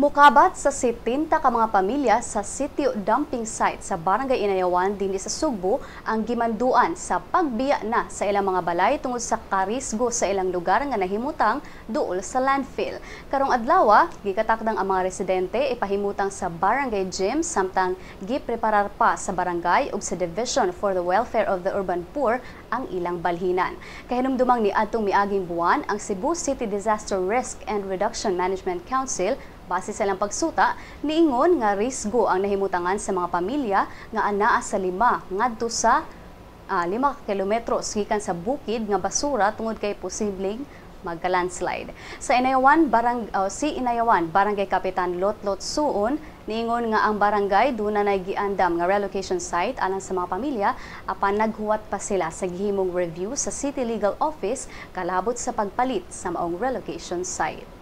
Mukabat sa 70 ka mga pamilya sa sitio dumping site sa Barangay Inayawan dinhi sa Sugbo ang gimanduan sa pagbiya na sa ilang mga balay tungod sa karisgo sa ilang lugar nga nahimutang duol sa landfill. Karong adlaw, gikatakdang ang mga residente ipahimutang sa barangay gym samtang gipreparar pa sa barangay ug sa Division for the Welfare of the Urban Poor ang ilang balhinan. Kahinumdumang ni adtong miaging buwan, ang Cebu City Disaster Risk and Reduction Management Council, base sa ilang pagsuta, niingon nga risgo ang nahimutangan sa mga pamilya nga anaa sa 5 ngadto sa 5 kilometros gikan sa bukid nga basura tungod kay posibleng magka-landslide. Sa Inayawan, si Inayawan Barangay Kapitan Lotlot Suon niingon nga ang barangay duna nay giandam nga relocation site alang sa mga pamilya, apan naghuwat pa sila sa gihimong review sa City Legal Office kalabot sa pagpalit sa maong relocation site.